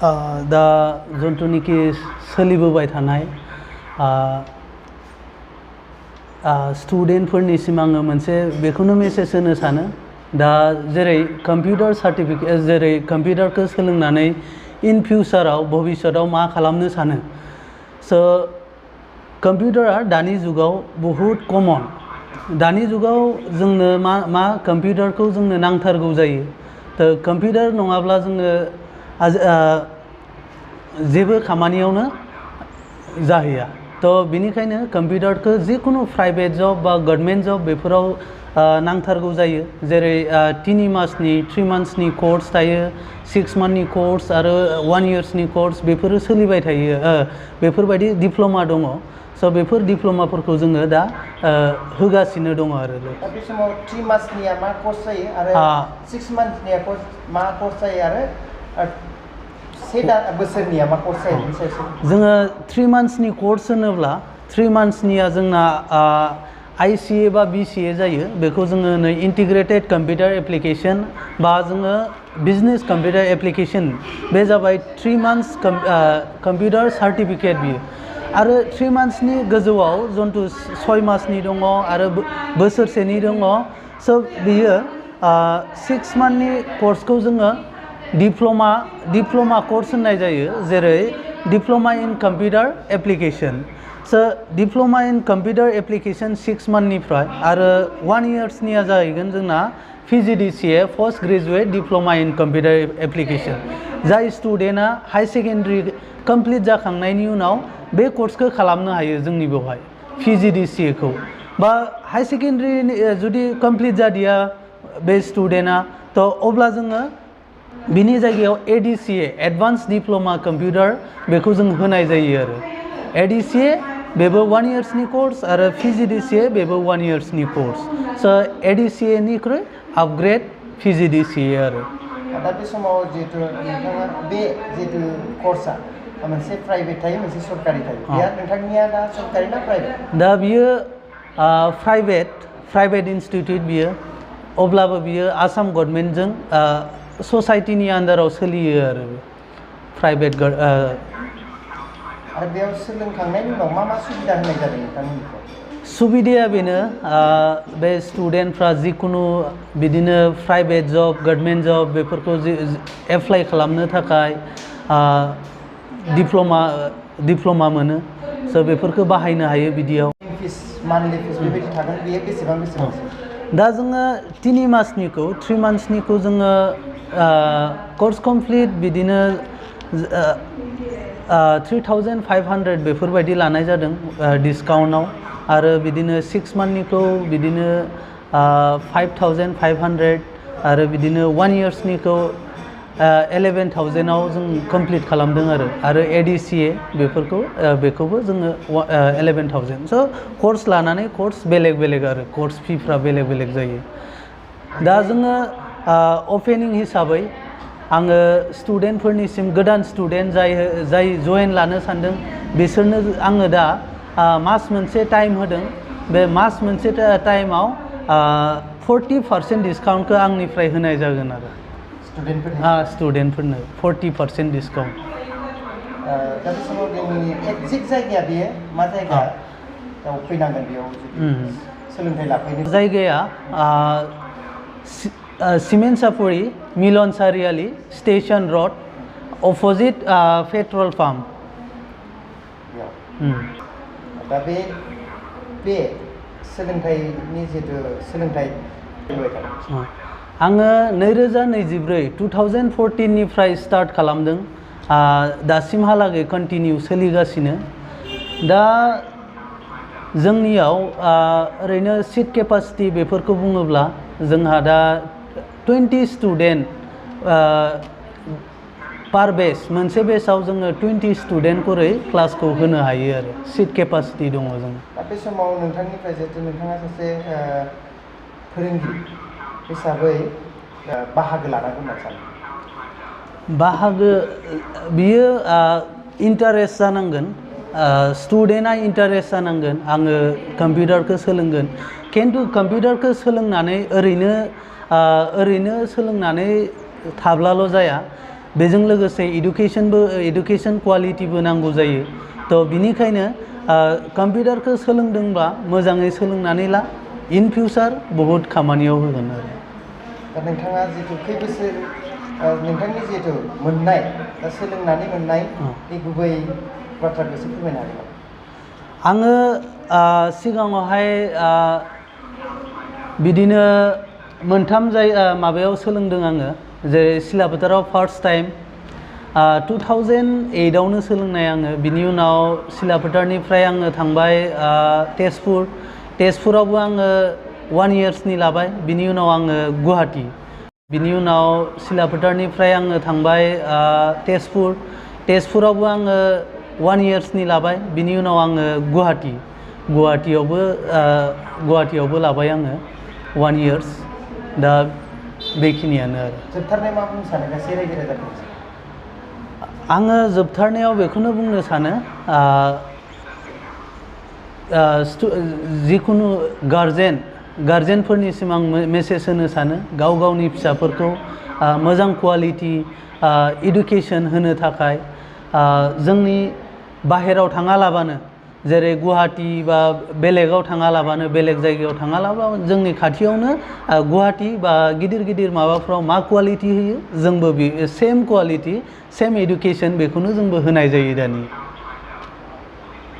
दा जन्थुनिखि सोलिबोबाय थानाय स्टुडेन्टफोरनिसिम आङो मोनसे बेखौनो मेसेज होनो सानो दा जेरै कम्पिउटार सार्टिफिकेट जेरै कम्पिउटारखौ सोलोंनानै इन फिउचाराव भबिष्यतआव मा खालामनो सानो स' कम्पिउटारा दानि जुगाव बहुद कमन दानि जुगाव जोंनो मा कम्पिउटारखौ जोंनो नांथारगौ जायो थ' कम्पिउटार नङाब्ला जोङो जेबो खामानियावनो जाहैया थ' बिनिखायनो कम्पिउटारखौ जिखुनु प्राइभेट जब बा गभर्नमेन्ट जब बेफोराव नांथारगौ जायो जेरै 3 मासनि 3 मान्थ्सनि कर्स थायो 6 मान्थनि कर्स आरो 1 इयार्सनि कर्स बेफोरो सोलिबाय थायो बेफोरबायदि डिप्ल'मा दङ स' बेफोर डिप्ल'माफोरखौ जोङो दा होगासिनो दङ आरो बे समाव 3 मान्थ्सनिया मा कर्स जायो आरो 6 मान्थ्सनिया मा कर्स जायो आरो बोसोरनिया मा कर्स जायो जोङो 3 मान्थ्सनि कर्स होनोब्ला 3 मान्थ्सनिया जोंना ICA बा BCA जायो बेखौ जोङो नै इन्टिग्रेटेड कम्पिउटार एप्लिकेशन बा जोङो बिजनेस कम्पिउटार एप्लिकेशन बे जाबाय 3 मान्थ्स कम्पिउटार सार्टिफिकेट बियो आरो 3 मान्थ्सनि गोजौआव जन्थु 6 मासनि दङ आरो बोसोरसेनि दङ स' बियो 6 मान्थनि कर्सखौ जोङो डिप्ल'मा कर्स होननाय जायो जेरै डिप्ल'मा इन कम्पिउटार एप्लिकेशन स' डिप्ल'मा इन कम्पिउटार एप्लिकेशन 6 मान्थनिफ्राय आरो 1 इयार्सनिया जाहैगोन जोंना PGDCA पोस्ट ग्रेजुएट डिप्ल'मा इन कम्पिउटार एप्लिकेशन जाय स्टुडेन्टआ हाई सेकेन्डारि कमप्लिट जाखांनायनि उनाव बे कर्सखौ खालामनो हायो जोंनि बेवहाय PGDCA खौ बा हाई सेकेन्डारि जुदि कमप्लिट जादिया बे स्टुडेन्टआ थ' अब्ला जोङो बिनि जायगायाव ADCA एडभान्स डिप्ल'मा कम्पिउटार बेखौ जों होनाय जायो आरो ADCA बेबो 1 इयार्सनि कर्स आरो PGDCA बेबो 1 इयार्सनि कर्स स' ADCA निख्रुइ आपग्रेड PGDCA आरो दा बे समाव जिहेतु नोंथाङा बे जिहेतु कर्सआ मोनसे प्राइभेट थायो मोनसे सरकारि थायो बेया नोंथांनिया दा सरकारि ना प्राइभेट दा बियो प्राइभेट इन्स्टिटिउट बियो अब्लाबो बियो आसाम गभर्नमेन्टजों ससाइटिनि आन्दाराव सोलियो आरो प्राइभेट आरो बेयाव सोलोंखांनायनि उनाव मा सुबिदा होनाय जादों नोंथांमोननिखौ सुबिदाया बेनो बे स्टुडेन्टफ्रा जिखुनु बिदिनो प्राइभेट जब गभर्नमेन्ट जब बेफोरखौ एप्लाइ खालामनो थाखाय डिप्ल'मा मोनो स' बेफोरखौ बाहायनो हायो बिदियाव मान्थलि फिस बेबायदि थागोन बेयो बेसेबां दा जोङो 3 मासनिखौ 3 मान्थ्सनिखौ जोङो कर्स कमप्लिट बिदिनो 3500 बेफोरबायदि लानाय जादों डिसकाउन्टआव आरो बिदिनो 6 मान्थनिखौ बिदिनो 5500 आरो बिदिनो 1 इयार्सनिखौ 11,000आव जों कमप्लिट खालामदों आरो ADCA बेखौबो जोङो 11,000 स' कर्स लानानै कर्स बेलेग आरो कर्स फिफ्रा बेलेग जायो दा जोङो अपेनिं हिसाबै आङो स्टुडेन्टफोरनिसिम गोदान स्टुडेन्ट जाय जयेन लानो सानदों बिसोरनो आङो दा मास मोनसे टाइम होदों बे मास मोनसे टाइमाव 40% डिसकाउन्टखौ आंनिफ्राय होनाय जागोन आरो स्टुडेन्टफोरनो 40% डिसकाउन्ट दा बे समाव जोंनि एक्जेक्ट जायगाया बेयो मा जायगा फैनांगोन बेयाव सोलोंथाइ लाफैनो जायगाया सिमेन चापरि मिलन सारियालि स्टेशन रड अपोजिट पेट्रल पाम्प दा बे सोलोंथाइनि जिहेतु सोलोंथाइ आङो 2014 निफ्राय स्टार्ट खालामदों दासिमहालागै कन्टिनिउ सोलिगासिनो दा जोंनियाव ओरैनो सिट केपासिटि बेफोरखौ बुङोब्ला जोंहा दा 20 स्टुडेन्ट पार बेच मोनसे बेचआव जोङो 20 स्टुडेन्ट खरै क्लासखौ होनो हायो आरो सिट केपासिटि दङ जों दा बे समाव नोंथांनिफ्राय जिहेतु नोंथाङा सासे फोरोंगिरि हिसाबै बाहागो लानांगौ होनना सानो बाहागो बियो इन्टारेस्ट जानांगोन स्टुडेन्टआ इन्टारेस्ट जानांगोन आङो कम्पिउटारखौ सोलोंगोन खिन्थु कम्पिउटारखौ सोलोंनानै ओरैनो सोलोंनानै थाब्लाल' जाया बेजों लोगोसे इडुकेसन क्वालिटिबो नांगौ जायो थ' बिनिखायनो कम्पिउटारखौ सोलोंदोंबा मोजाङै सोलोंनानै ला इन फिउचार बहुद खामानियाव होगोन आरो दा नोंथाङा जितु खै बोसोर नोंथांनि जितु मोननाय दा सोलोंनानै मोननाय बे गुबै बाथ्राखौ एसे फोरमायनो हागोन नामा? आङो सिगाङावहाय बिदिनो मोनथाम माबायाव सोलोंदों आङो जेरै सिलाफोथाराव फार्स्ट टाइम 2008 आवनो सोलोंनाय आङो बिनि उनाव सिलाफोथारनिफ्राय आङो थांबाय तेजपुरावबो आङो 1 इयार्सनि लाबाय बिनि उनाव आङो गुवाहाटि बिनि उनाव सिलाफोथारनिफ्राय आङो थांबाय तेजपुरावबो आङो 1 इयार्सनि लाबाय बिनि उनाव आङो गुवाहाटियावबो लाबाय आङो 1 इयार्स दा बेखिनियानो आरो जोबथारनाय मा बुंनो सानो गासै रायजो राजाफोरनि आङो जोबथारनायाव बेखौनो बुंनो सानो जिखुनु गारजेनफोरनिसिम आं मेसेज होनो सानो गावनि फिसाफोरखौ मोजां क्वालिटि इडुकेसन होनो थाखाय जोंनि बाहेराव थाङालाबानो जेरै गुवाहाटि बा बेलेगाव थाङालाबानो बेलेग जायगायाव थाङालाबानो जोंनि खाथियावनो गुवाहाटि बा गिदिर माबाफ्राव मा क्वालिटि होयो जोंबो सेम क्वालिटि सेम इडुकेसन बेखौनो जोंबो होनाय जायो दानि